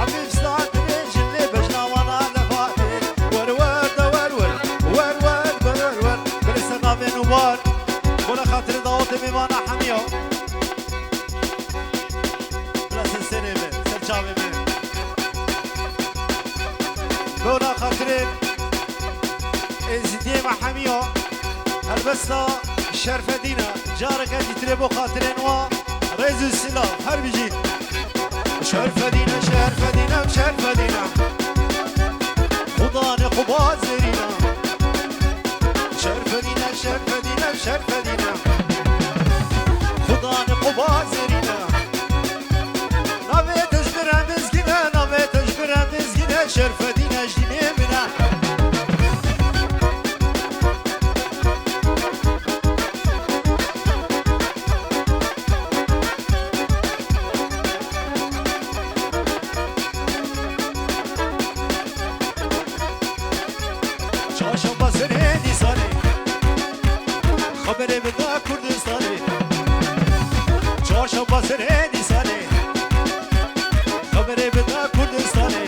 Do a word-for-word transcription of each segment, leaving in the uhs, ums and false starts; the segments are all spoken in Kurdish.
Hemî vistandinê jin lê bejna wana levatê. Wer wer de wer wer, wer wer de wer wer. Bere ser navê nûbar. Bona xatirê dawetê mêvana hemiya. Bila ser serê me, ser çavê me. Bona xatirê Êzidiyê me hemiya. Helbesta Şerfedîn e. Careke dîtirê bo xatirên wa. Rêz û silav. Her bijî. Şerfedîne, Şerfedîne, Şerfedîne. Xudanê xwe bazêrîne. Şerfedîne, Şerfedîne, Şerfedîne. Xudanê xwe bazêrîne. Navê te ji bira mizgîne, navê te ji bira mizgîne, Şerfedîne jî nê min e. Çarşamba serê dîsanê, xeberê bida Kurdistanê. Tenê dîsanê, xeberê bida Kurdistanê.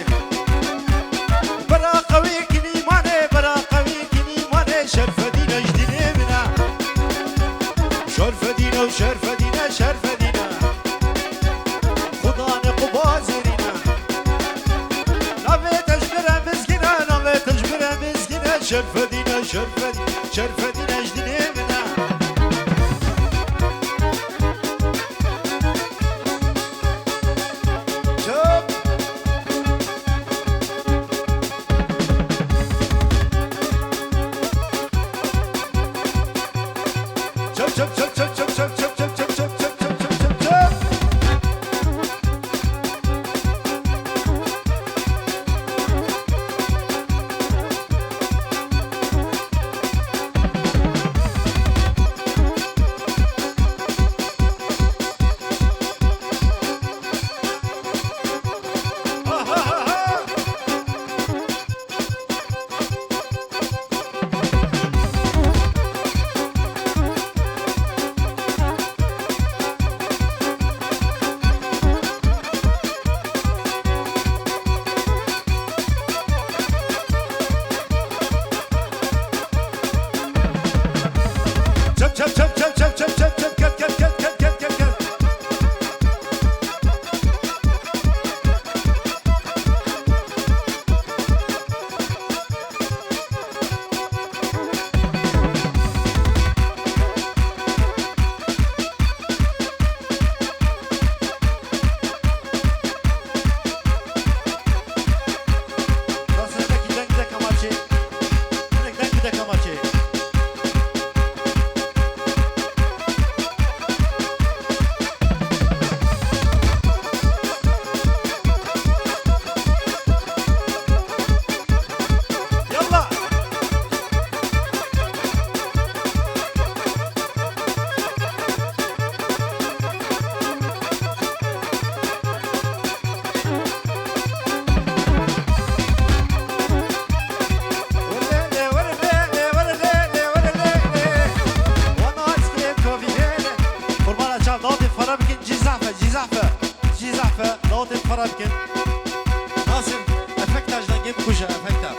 Bera qewî kinîmanê, bera qewî kinîmanê, Şerfedîn e ji dinê min e. Şerfedîn e, Şerfedîn e, Şerfedîn e. Xudanê xwe bazêrîne. Navê te ji min re mizgîn e, navê te ji min re mizgîn e. Şerfedîn e, Şerfedîn, Şerfedîn e ji dinê min e. Çap. Çap, çap, çap. Çap, çap, çap. Ket, ket, ket. Nasıl hinek deng bide kamaçê? Hinek deng bide kamaçê. Yallah. Qurbana çav, dawetê xwe re bikin, cî zehf e, cî zehf e, cî zehf e, dawetê xwe re bikin. Nasir, efekta ji dengê bikuje, efekta.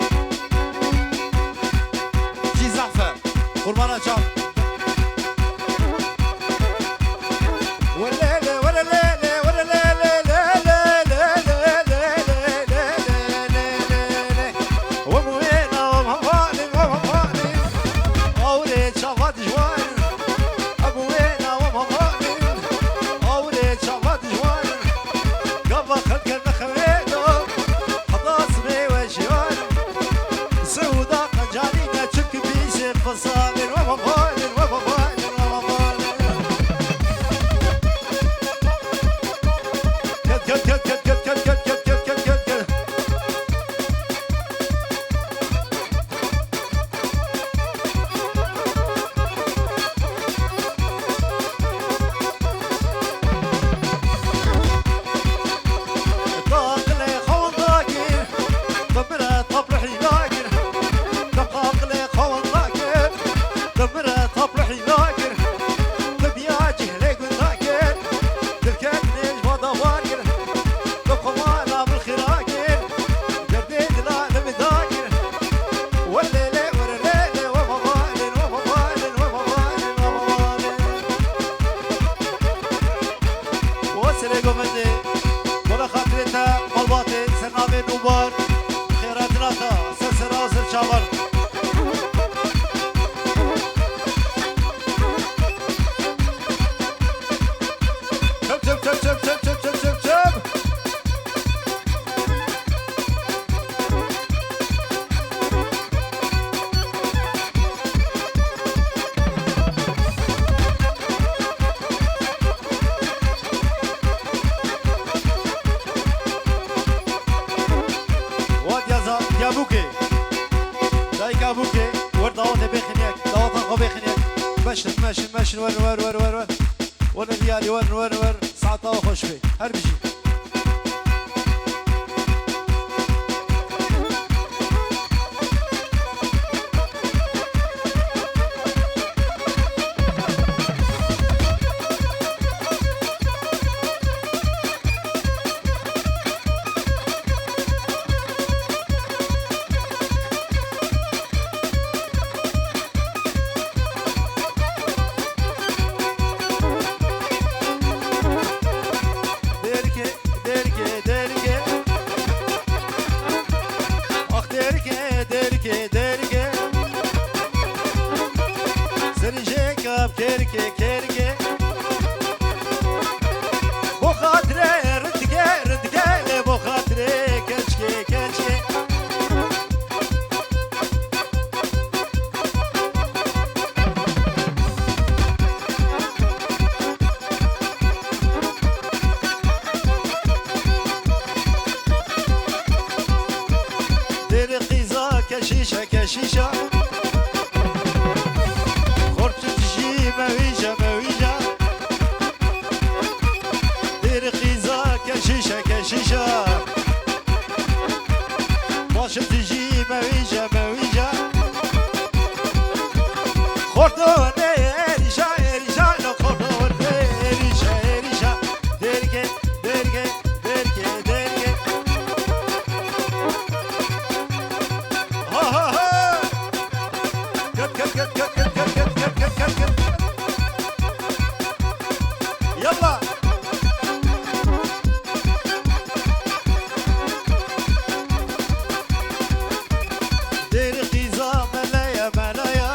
Cî zehf e. Qurbana çav. Sewda qencalî ne çik pîsê fisalên we babalên we babalên we babalên. Ket, ket, ket. Wesêrê govendê, bona xatirê te, malbatê, ser navê Nûbar, xêratina te, ser sera, ser çavan. Çep, çep, çep. Wa diyaza, diya bûkê. Dayika bûkê, wer dawetê bêxin yek, daweta xwe bêxin yek. Meşin, meşin, meşin, wer, wer, wer, wer, wer. Wer diyarî, wer, wer, wer. Saeta we xweş be. Her bijî. şîşe keşîşa. Xortû dijî mewîje mewîje. Dêr qîza keşîşe keşîşa. Baş dijî mewîje mewîje. Xortû ne êrîşa êrîşa lo xortû ne êrîşa êrîşa. Derge, derge, derge, derge. Ha, ha, ha. Gel, gel, gel. Yalla. Dêr qîza meleya, meleya.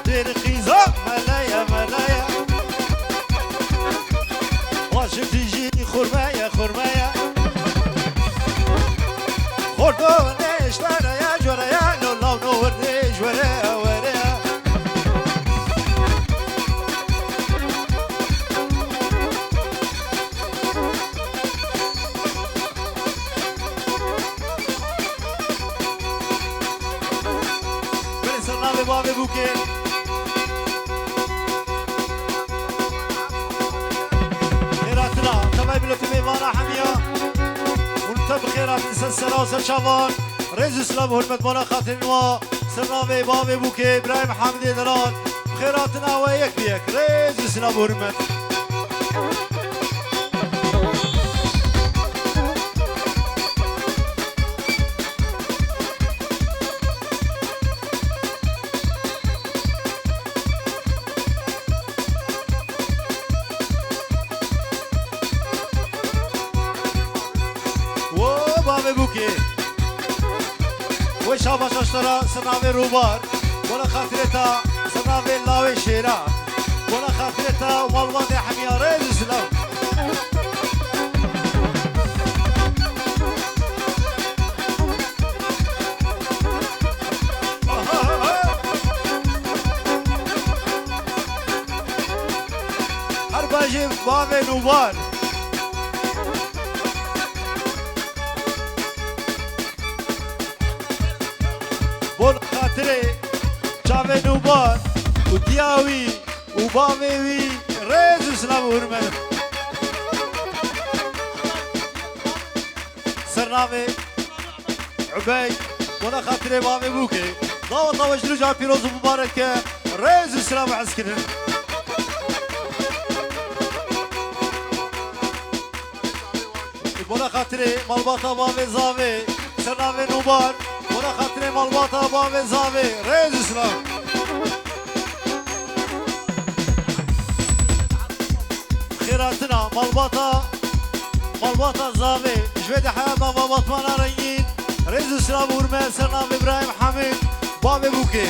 Dêr qîza meleya, meleya. Aşiq dijî xurmeya, xurmeya. Xordo ne işlereya, coreya, lo law no werde, jwere, were. Belê ser navê bavê bûkê. Xêratina, tevay miletê mêvana hemiya. Hûn te bi xêr hatin ser sera û ser çavan. Rêz û silav û hurmet bona xatirên wa. Ser navê bavê bûkê Îbrahîm Hamidê Delal. Bi xêr hatina we yek bi yek. Rêz û silav û hurmet. Wo bavê bûkê. Wê şabaş aştara ser navê Rûbar. Bona xatirê ta ser navê Lawê Şêra. Bona xatirê ta malbatê hemiya rêz û silav. Her bajê bavê Nûbar. Bon xatirê çavê Nûbar û diya wî û bavê wî rêz û silav û hurmet. Ser navê Ubey, bona xatirê bavê bûkê. Daweta we ji rûja pîroz û mibarek e, rêz û silav û hezkirin. Bona xatirê malbata bavê Zavê, ser navê Nûbar. Bona xatirê malbata bavê Zavê, rêz û silav. Xêratina malbata, malbata Zavê, ji vê de heyata va Batmana Rengîn, rêz û silav û hurmet ser navê Îbrahîm Hamid, bavê bûkê.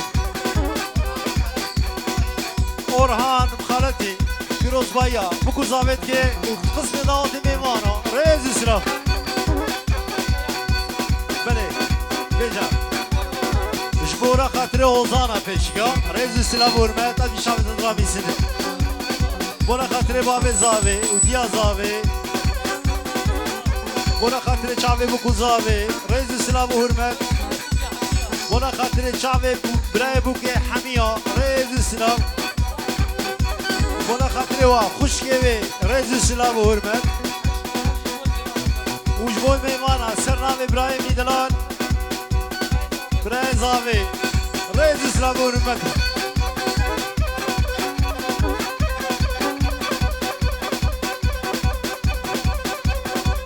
Orhan Xaletî, pîrozbaya, bûk û zavê dike û qismê dawetê mêvana, rêz û silav. Belê, bêje. Ji bo re xatirê Hozana pêşika, rêz û silav û hurmet, em jî şavê din rabîsinin. Bona xatirê bavê Zavê û diya Zavê. Bona xatirê çavê bûk û zavê, rêz û silav û hurmet. Bona xatirê çavê bû-, birayê bûkê hemiya, rêz û silav. Bona xatirê wa xwişkê wê, rêz û silav û hurmet. Û ji bo mêvana ser navê birayê Mîdilan, Birayê Zavê, rêz û silav û hurmet.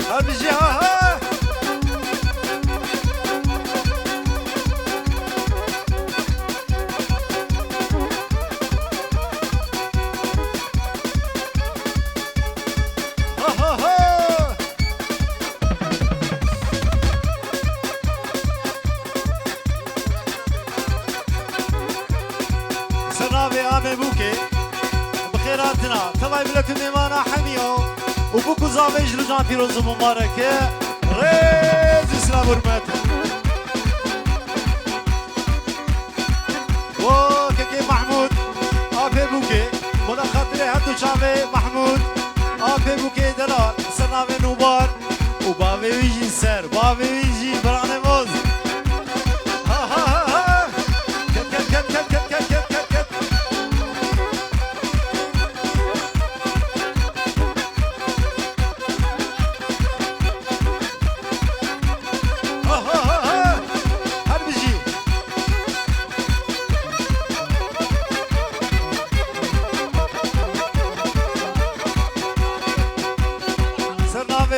Her bijî, ha, ha. Ha, ha, ha. Ser navê Amê Bûkê, bi xêr hatina. Tevay milet û mêvana hemiya û bûk û zavê ji rûjan pîroz û mibarek e. Rêz û silav û hurmet. Wo kekê Mahmûd, apê Bûkê, bona xatirê her du çavê Mahmûd, apê Bûkê delal, ser navê Nûbar û bavê wî jî ser, bavê wî jî Biranê Moz,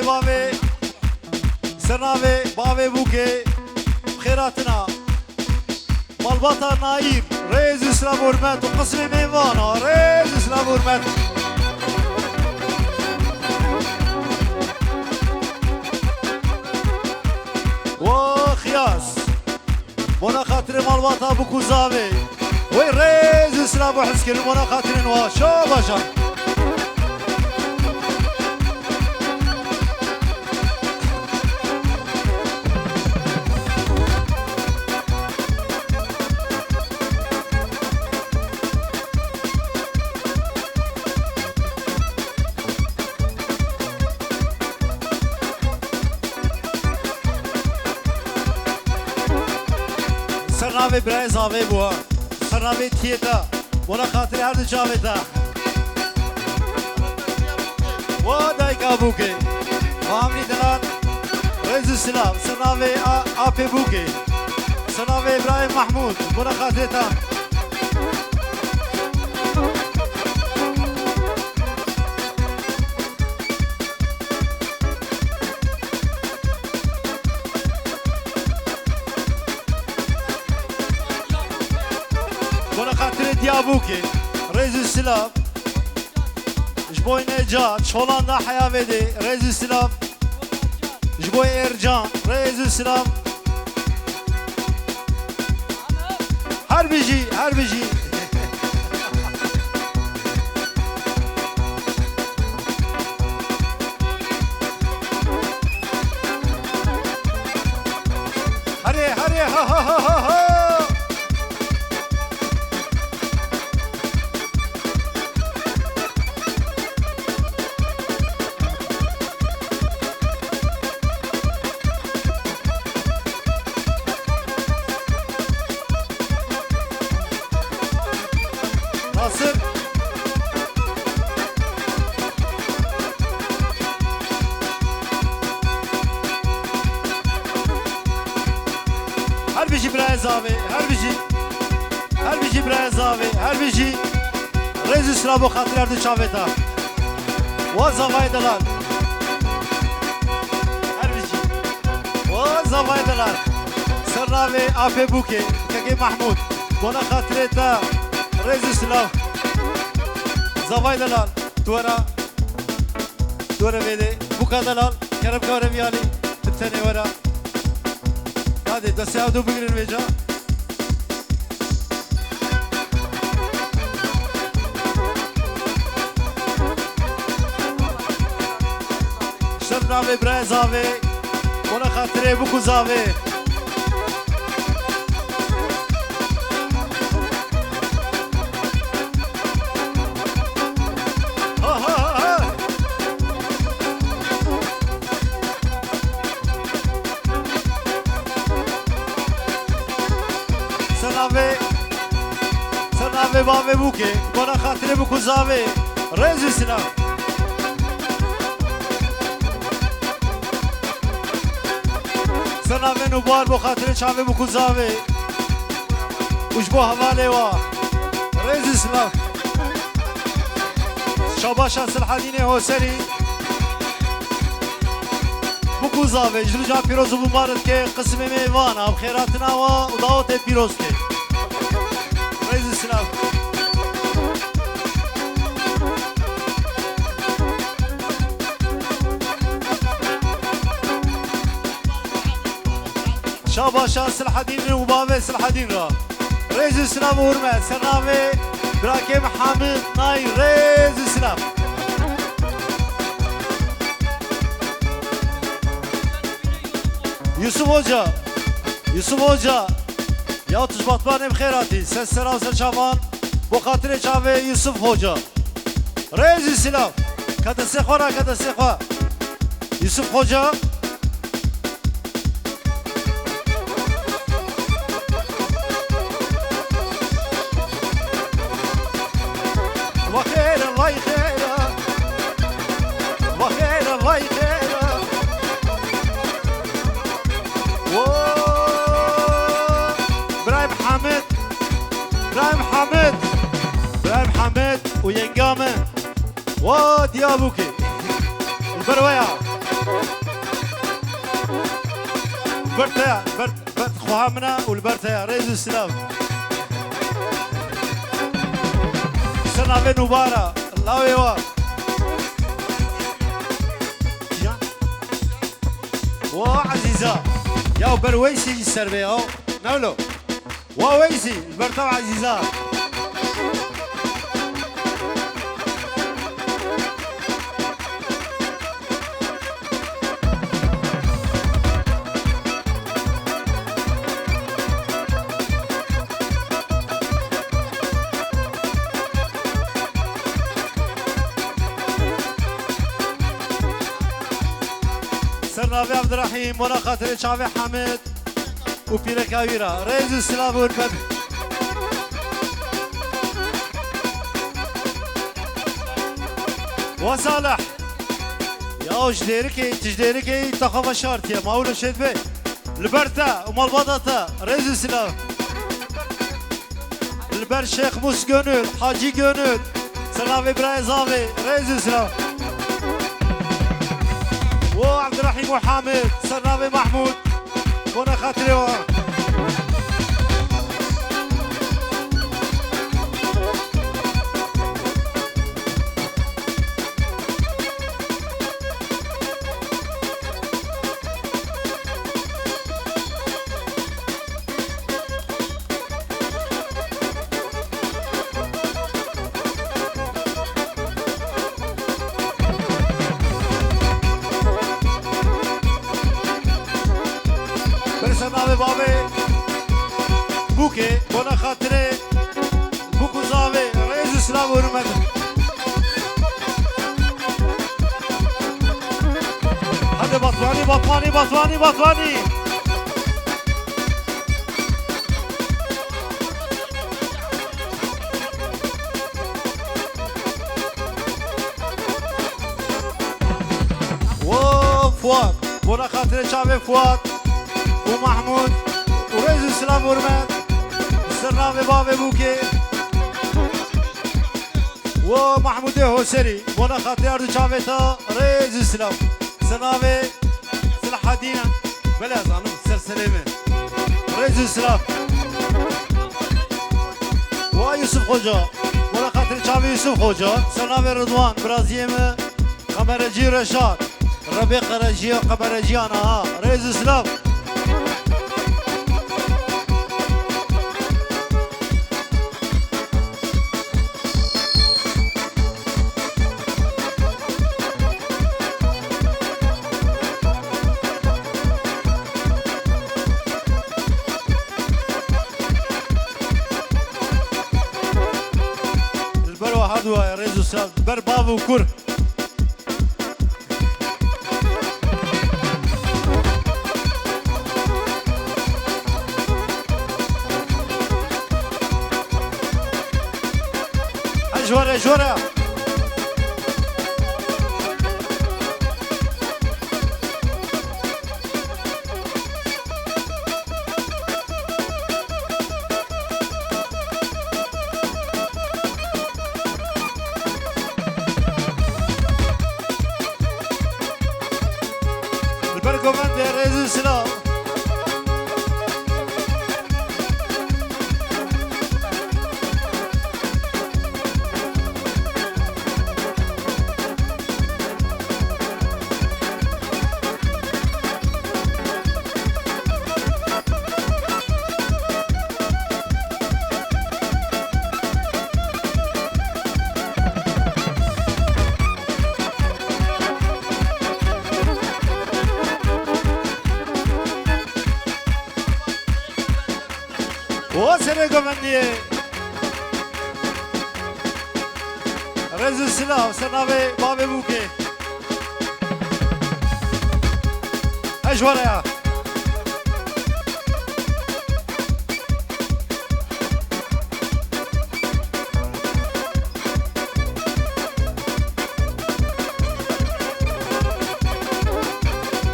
Bavê, ser navê Bavê Bûkê, xêratina malbata Nayîr, rêz û silav hurmet û qismê mêvana, rêz û silav hurmet. Wa xiyas. Bona xatirê malbata Bûk û Zavê. Wey rêz û silav û hizkirin bona xatirên wa. Şabaşa. Ser navê birayê Zavê bû ha. Ser navê tiyê te. Bona xatirê her du çavê te. Wa dayika Bûkê. Wa Amrî Dilan. Rêz û silav. Ser navê A-, Apê Bûkê. Ser navê Îbrahîm Mehmûd. Bona xatirê te. Bona xatirê Diyabûkê, rêz û silav. Ji bo Necat, Holanda heya vêdê, rêz û silav. Ji bo Ercan, rêz û silav. Her bijî, her bijî. Herê, herê, ha, ha, ha, ha, ha. Nasir. Her bijî birayê Zavê, her bijî. Her bijî birayê Zavê, her bijî. Rêz û silav bo xatirê her du çavê te. Wa zavayê delal. Her bijî. Wa zavayê delal. Ser navê Apê Bûkê, Kekê Mahmûd. Bona xatirê te. Rêz û silav. Zavayê delal. Tu wera. Tu were vêdê. Bûka delal. Kerem ke were vîyalî. Tu tenê wera. Hadi destê ew du bigirin vêca. Ser navê birayê Zavê, bona xatirê Bûk û Zavê. Ha, ha, ha, ha. Ser navê, ser navê Bavê Bûkê, bona xatirê Bûk û Zavê. Rêz û silav. Ser navê Nûbar bo xatirê çavê Bûk û Zavê. Û ji bo hevalê wa. Rêz û silav. Şabaşa Silhedînê Hoserî. Bûk û Zavê, ji rûca pîroz û bimbaret ke qismê mêvana, bi xêratina wa û dawetê pîroz ke. Rêz û silav. Şabaşa Silhedîn û bavê Silhedîn ra. Rêz û silav û hurmet. Ser navê birakê Mihamid Nayîr. Rêz û silav. Yusuf Hoca. Yusuf Hoca. Ya tu ji Batmanê bi xêr hatî. Ser sera ser çavan. Bo xatirê çavê Yusuf Hoca. Rêz û silav. Ke destê xwe ra, ke destê xwe. Yusuf Hoca. Wa xêr e, vay xêr e. Wa xêr e, vay xêr e. Wo! Birayê Mihamid. Birayê Mihamid. Birayê Mihamid û yenga min. Wa Diyabûkê. Li ber we ya. Ber te ya, ber, ber xweha min e û li ber te ya. Rêz û silav. Ser navê Nûbara, lawê wa. Ya. Wa Ezîza. Ya ber Weysî jî ser vê ya. Newlo. Wa Weysî, li ber te Ezîza. Ser navê Abdurrahîm, bona xatirê çavê Hamid û pîreka wî re. Rêz û silav û hurmet. Wa Salih. Ya ji Dêrikê, tu ji Dêrikê te xwe veşartiye. Ma wilo şêt bê. Li ber te û malbata te. Rêz û silav. Li ber Şêx Mus Gönül, Hacî Gönül, ser navê birayê Zavê, rêz û silav. Wo Abdurrahîm û Hamid, ser navê Mahmud, bona xatirê wan. Birsa navê bavê Bûkê, bona xatirê Bûk û Zavê, rêz û silav û hurmet. Hadi Batmanî, Batmanî, Batmanî, Batmanî. Wo Fuat, bona xatirê çavê Fuat û Mahmud û rêz û silav û hurmet. Ser navê bavê Bûkê. Wo Mahmudê Hoserî, bona xatirê erd û çavê te rêz û silav. Ser navê Selahedîn e. Belê ez zanim, ser serê min. Rêz û silav. Wa Yusuf Xoca. Bona xatirê çavê Yusuf Xoca. Ser navê Ridwan, biraziyê min. Kamerecî Reşat. Rebê qerecî ya kamerecîyan aha. Rêz û silav. Li ber we her du rêz û silav, li ber bav û kur. Jware, jware. Li ber govendê rêz û silav. O serê govendiyê. Rêz û silav ser navê bavê Bûkê. Hej were ya.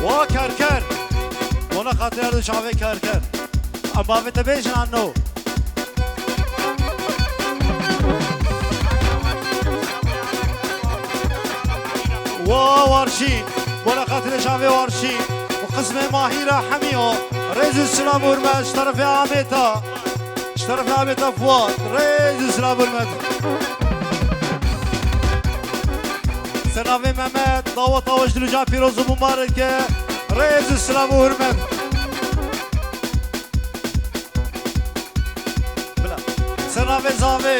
Wa Kerker. Bona xatirê erdê çavê Kerker. Em bavê te bêjin an no? Wa Warşîn. Bona xatirê çavê Warşîn. Qismê Mahîra Hemîyo, rêz û silav û hurmet, ji terefê Amêta, ji terefê Amêta Fuat, rêz û silav û hurmet. Ser navê Mehmet, daweta we ji dil û can pîroz û mubarek e, rêz û silav û hurmet. Bila. Ser navê Zavê,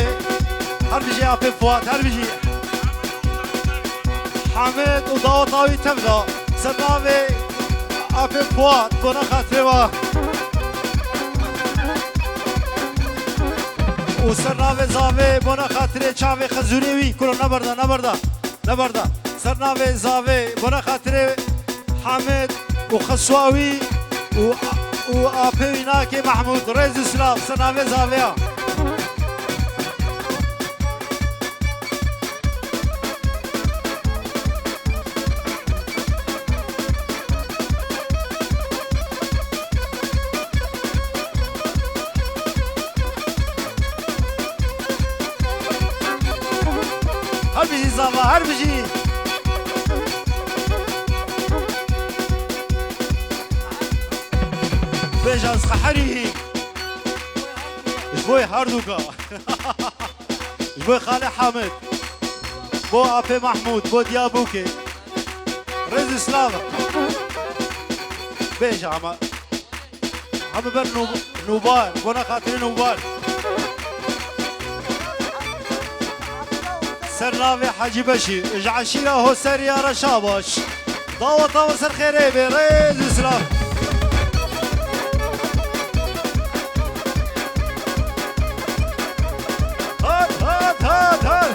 her bijî apê Fuat, her bijî. Hamid û daweta wî tev da. Ser navê apê Fuat, bona xatirê wa. Û ser navê Zavê, bona xatirê çavê xezûrê wî. Kuro neberda, neberda. Neberda. Ser navê Zavê, bona xatirê Hamid û xeswa wî û, û apê wî nakê Mahmûd. Rêz û silav, ser navê Zavê ya. Her bijî Zava, her bijî. Bêje ez qeherî. Ji bo herdûka. Ji bo Xalê Hamid. Bo Apê Mahmûd, bo Diyabûkê. Rêz û silav. Bêje ama. Hemû ber nû-, nûbar, bona xatirê nûbar. Ser navê Hecî Beşîr, ji eşîra Hoseriya re şabaş. Daweta we ser xêrê bê, rêz û silav. Hat, hat, hat, hat.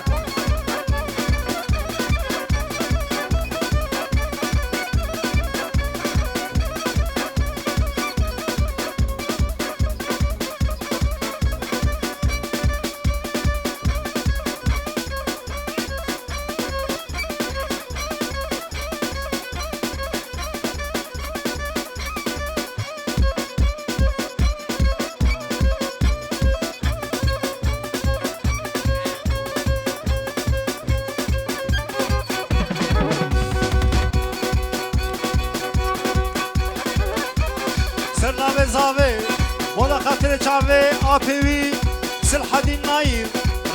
Ser navê Zavê, bona xatirê çavê apê wî Silhedîn Nayîr,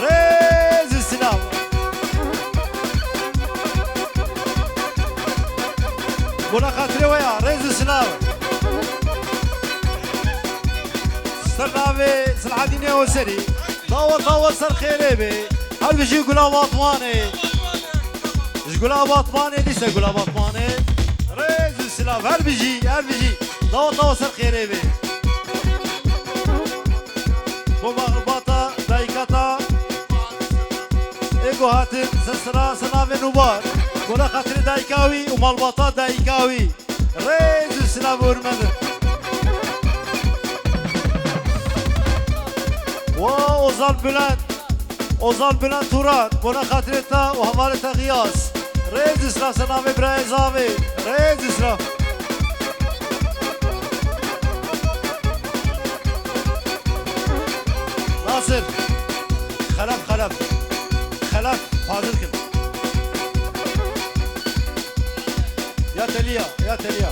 rêz û silav. Bona xatirê we ya, rêz û silav. Ser navê Silhedînê Hoserî, daweta we ser xêrê bê. Her bijî Gula Batmanê. Ji Gula Batmanê, dîse Gula Batmanê. Rêz û silav, her bijî, her bijî. Daweta we ser xêrê bê. Bo malbata dayika ta. Ê ku hatin ser sira, ser navê Nûbar. Bona xatirê dayika wî û malbata dayika wî. Rêz û silav û hurmet. Wa Ozan Bülent. Ozan Bülent Turan. Bona xatirê te û hevalê te Xiyas. Rêz û silav ser navê birayê Zavê. Rêz û silav. Nasir. Xelef, Xelef. Xelef, hazir kin. Ya teliya, ya teliya.